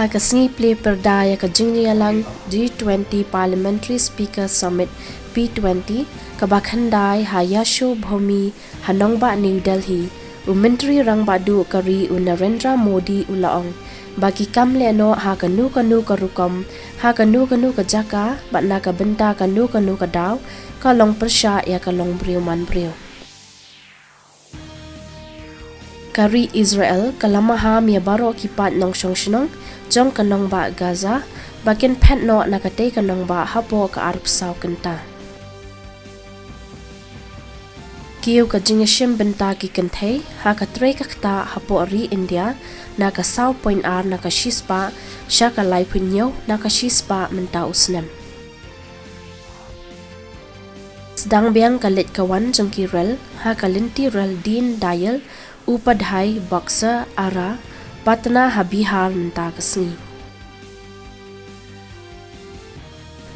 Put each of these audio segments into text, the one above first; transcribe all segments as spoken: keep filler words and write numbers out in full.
Ha ka sngi plie pyrda ïa ka jingïalang G twenty Parliamentary Speaker Summit P twenty kaba khyndai ha Yashobhoomi ha nongbah New Delhi, u Myntri Rangbah Duh ka ri u Narendra Modi u la ong ba ki kam leh noh ha kano kano ka rukom, ha kano kano ka jaka bad na ka bynta kano kano ka daw ka long pyrshah ïa ka longbriew manbriew. Ka ri Israel ka la maham ïa baroh ki paid nongshong shnong jong ka nongbah Gaza ba kin phet noh na katei ka nongbah hapoh ka arphew saw kynta. Kiew ka jingïashim bynta ki kynthei ha ka trei ka ktah hapoh ri India na ka saw point ar na ka shispah sha ka laiphew hynñiew na ka shispah mynta u snem. Sdang biang ka leit ka wan jong ki rel ha ka lynti rel Deen Dayal Upadhyay Buxar Ara Patna ha Bihar mynta ka sngi.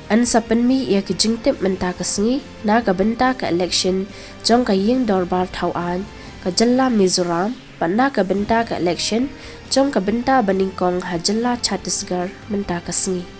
Yn sa pynmih ïa ki jingtip mynta ka sngi na ka bynta ka election jong ka ïing dorbar thaw aiñ ka jylla Mizoram bad na ka bynta ka election jong ka bynta banyngkong ha jylla Chhattisgarh mynta ka sngi.